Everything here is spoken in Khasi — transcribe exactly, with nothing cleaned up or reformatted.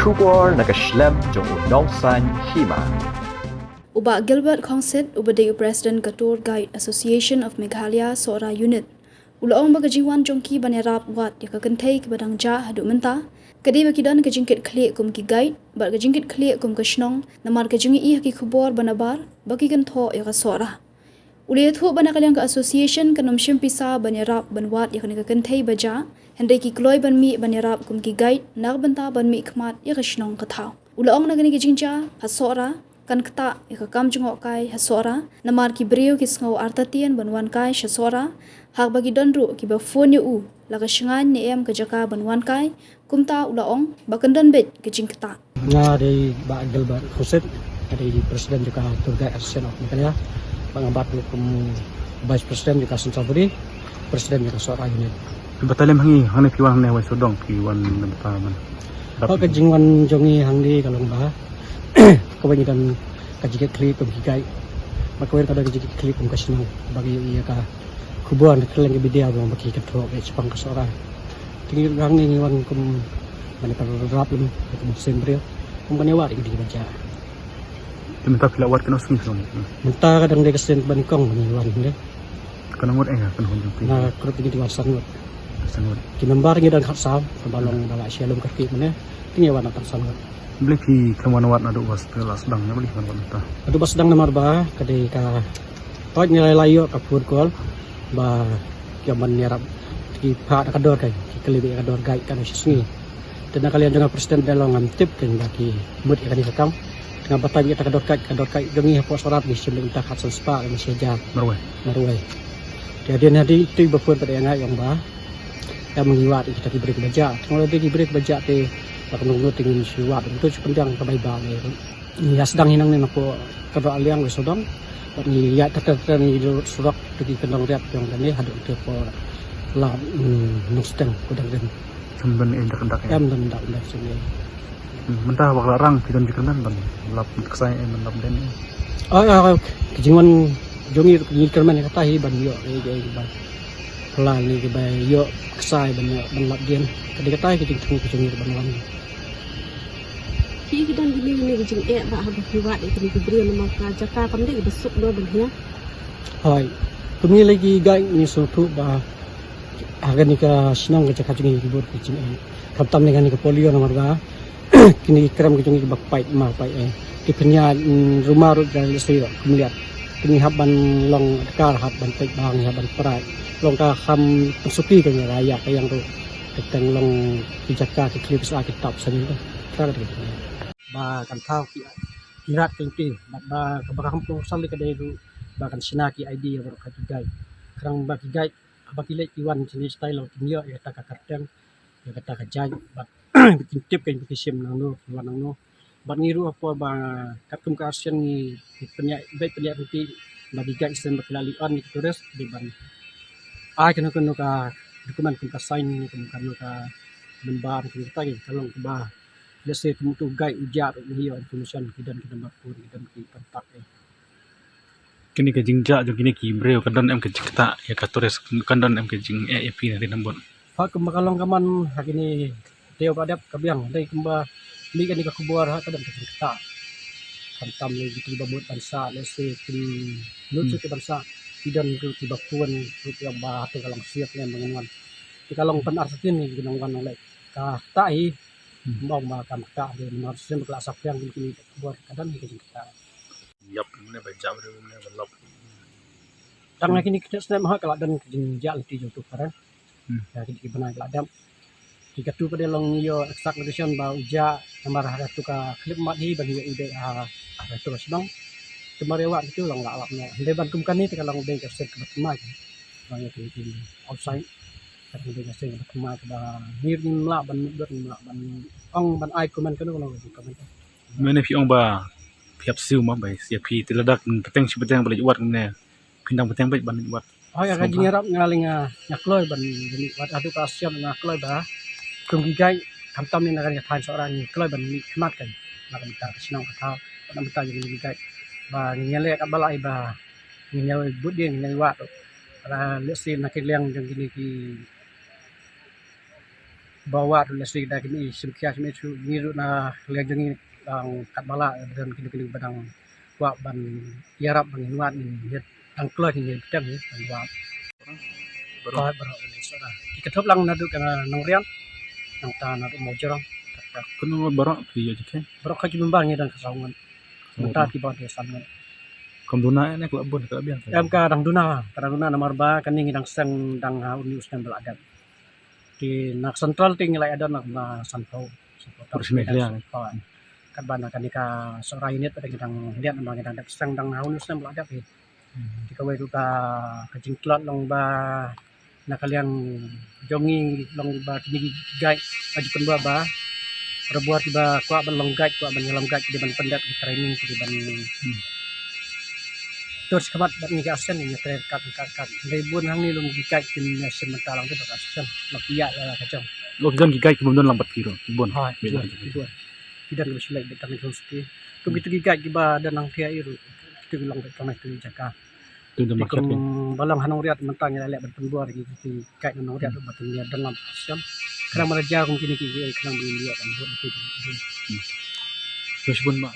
Khubor na ka shlem jong u Nongsaiñ Hima. U Bah Gilbert Khongsit, uba dei u President ka Tour Guide Association of Meghalaya Sohra Unit, u la ong ba ka jingwan jong ki ban ïarap wad ïa ka kynthei kiba dang jah haduh mynta ka dei ba ki don ka jingkitkhlieh kum ki guide bad ka jingkitkhlieh kum ka shnong, namar ka jingïohi ha ki khubor ba nabar ba ki kynthoh ïa ka Sohra. U la ïathuh ba na ka liang ka association kan ym shim pisa ban ïarap ban wad ïa kane ka kynthei ba jah, hynrei ki kloi ban mih ban ïarap kum ki guide na ka bynta ban mih khmat ïa ka shnong ka thaw. U la ong na kane ka jingjia ha Sohra kan ktah ïa ka kam jngohkai ha Sohra, namar ki briew ki sngew artatien ban wan kai sha Sohra, haba ki don ruh kiba phone ïa u la ka shngaiñ ne em ka jaka ban wan kai. Kumta u la ong ba kan don beit ka jingktah. Nga dei Bah Gilbert Khongsit, nga dei President jong ka Tour Guide Association of Meghalaya. Bad nga bat ruh kum Vice President jong ka Central Body, President jong ka Sohra Unit. Phi batai lem hangne, hangne phi wan hangne Wai Sawdong, phi wan na bynta ban. Hooid, ka jingwan jong ngi hangne ka long ba kawei ngi don ka jingkitkhlieh kum ki guide, bad kawei ka don ka jingkitkhlieh kum ka shnong, ba ki ïohi ïa ka khubor na kylleng ka media ba long ba ki kynthoh shaphang ka Sohra. Te ngi ruh hangne ngi wan kum ban ïa paralok lem, kum sien briew, kum ban ïa wad ïa ki ba jah. Te mynta phi la wad katno sngi? Mynta ka dang dei ka sien ba nyngkong ba ngi wan hangne. Katno ngut eh, katno ngut jong phi? Na group ngi dei wan san ngut. San ngut. Ki member ngi don khatsaw, kaba long ba la shah lum kyrkieh mynne. Te ngi wan tang san ngut. Balei phi khlem wan wad naduh ba la sdang, balei phi wan wad mynta? Naduh ba sdang namar ba ka dei ka, hooid, ngi la ïoh ka phone call ba ki ong ban ïarap, ki phah da ka dor kai, ki kylli beit ïa ka dor guide katno shi sngi. Te na ka liang jong nga President da long ngam tip kein ba ki mut ïa kane ka kam. Te nga batai beit ïa ka dor guide, ka dor guide jong ngi hapoh Sohra ngi shim beit mynta khatsan spah lane shi hajar. Marwei. Marwei. Te hadien hadien tu ba phone pat ïa nga ïa ong ba Te mynta ngi wad ïa kita ki briew kiba jah. Te lada ki briew kiba jah te ba kumno kumno te ngin shu wad. Te shu pynbiang ka bai ba ngi ïa sdang hi nangne napoh Kynroh Aliang Wai Sawdong. Bad ngi ïaid ter ter ter ngi lut surok te ki kyndong riat jong kane haduh te hapoh Lad, mm, Nongsteng, Kudang Rim. Shem ban ïa dak dak ïa. Em dan dak dak shem ïa. Hmm, mynta ba ka la rang phi don jingkyrmen ban lap ksai eh, ban lap den eh? Ai, ai, ai, ka jingwan jong ngi, ngi kyrmen kata hi ban ïoh, eh, eh, ban phylla ne kiba ïoh ksai ban ïoh, ban lap den. Ka dei kata hi ka jingthmu ka jong ngi ban wan. Ki ki don kine kine ki jingeh ba haba ki wad ïa kine ki briew namar ka jaka kam dei kaba suk noh ban hiar. Hooid. Kum ngi lei ki guide ngi sngewthuh ba ha kane ka shnong ka jaka jong ngi ki bun ki jingeh. Khamtam ne kane ka polio namar ba kine ki krem ki jong ngi kiba pait ma pait eh. Ki pynïaid, mm, ruma ruh da lehse ruh kumliat. Kine hap ban long adkar, hap ban peit bha, hap ban prai. Long ka kham pynsuki ka ngi, ka ïa ka ïang ruh. Ka teng long ki jaka ki khlieh pisa ki tap sa ngi ruh. Kra ka dei. Ba kan thaw ki, ki rat ki lynti. Bad ba kaba kham pynsaw lei ka dei ruh ba kan shna ki I D baroh ki guide. Khnang ba ki guide haba ki leit ki wan shane shatai long kin ïoh ïa kata ka kyrteng, ïa kata ka jaiñ, bad kin tip kein ba ki shim nangno, ki wan nangno. Bad ngi ruh hapoh ba katkum ka association ngi pynïaid, beit pynïaid ryntih ba ki guide shisien ba ki la leit on ïa ki tourist, dei ban ai kano kano ka document kum ka sign ne kum kano ka number ne kum kata, ka long kaba lehse kum uto u guide u jah ruh ngi ïoh information, ki don ki number phone, ki don ki contact eh. Kine ka jingjah jong kine ki briew ka don em ka jingktah ïa ka tourist, ka don em ka jingeh ïa phi na ri na bud? Ha, kumba ka long ka mon ha kine ki taïew ba dep ka biang, dei kumba mih kane ka khubor ha ka don ka jingktah. Khamtam lei kito kiba mut ban sah, lehse ki mut shuh ki ban sah, ki don ruh kiba phone ruh ki ong ba hato ka long safe ne em ba ngin wan. Te ka long ban artatien ne ki nongwan nongleit. Ka ktah hi, hmm, ym ong ba kam ktah, dei namar shisien ba ka la saphriang kine ki khubor ka don hi ka jingktah. Ïap, mane ba jam re, mane ba lop. Tang ha kine ki snem ha ka la don ka jingjah lynti jong uto u phareng. Hmm. Ïa kine ki bnai ka la dep. Ki katu pat de long ïoh exact location ba u jah namar ha katu ka khyllipmat hi ban ïoh i dei ha, ha katu ka shnong. Te mar ïa wad kitu long la lap noh. Hynrei ban kum kane te ka long dei ka sien kaba thymmai. Long ïa kine ki outside. Ka dei ka sien kaba thymmai kaba ngi ngim lah ban mutdur, ngim lah ban ong ban ai comment kano kano ka comment. Mane phi ong ba phi ïap siew ma bai sia phi te lada phi bteng shi bteng ba leit wad mane phin dang bteng beit ban leit wad. Hooid, ka jingïarap nga lei nga, nga kloi ban leit wad haduh ka sien nga kloi ba kum ki guide khamtam ne na kane ka thaiñ Sohra ngi kloi ban leit khmat kein na ka bynta ka shnong ka thaw, na ka bynta jong ki guide ba ngi ïaleh katba lah ba ngin ïa bud ïa ngin ïa wad ruh. Lada lehse na ki liang jong kine ki Ba wad ruh lehse da kine i shim khia shim i shu ngi ruh na liang jong ngi dang katba lah don kine kine ba dang kwah ban ïarap ban ngin wad ngin ïa dang kloi ngin ïa bteng ban wad. Baroh. Baroh baroh lehse da ki kynthup lang naduh ka Nongriat nangta naduh Mawjrong. Kano baroh ki ïa jingkheiñ? Baroh ka ki member ngi dang ka saw ngut. Mynta ki ba dei san ngut. Kam duna ne ka la bun ka la biang? Em ka dang duna, ka dang duna namar ba kane ngi dang seng dang ha une u snem ba la dep. Te na central te ngi la ïa don na sanphew supporter. Pyrshah Meghalaya. Hooid. Katba na kane ka Sohra unit pat ngi dang khyndiat namar ngi dang dep seng dang ha une u snem ba la dep hi. Te kawei ruh ka, ka jingtlot long ba na ka liang jong ngi long ba kine ki guide ka jingpynbor ba, ba robor kiba kwah ban long guide, kwah ban ïalam guide ki dei ban pyndep ki training ki dei ban tur shakhmat bad ngi ka Asian ngi trei kat kat kat. Dei bun hangne long ki guide kin ïa shim bynta lang te bad Asian long ki ïa ïa ka jong. Long ki don ki guide ki bym don lang bad ki ruh ki bun. Hooid, ki bun, ki bun. Ki don kiba shu leit beit tang ki homestay. Kum kitu ki guide kiba don lang ki ïa ruh kitu ki long beit tang na kitu ki jaka. Te kum ba long ha Nongriat mynta ngi la leh ban pynbor ïa ki guide na Nongriat ba kin ïa don lang Asian. Khnang ba la jia kum kine ki khnang ba ngin ïa ban bud ki. Te shibun ma.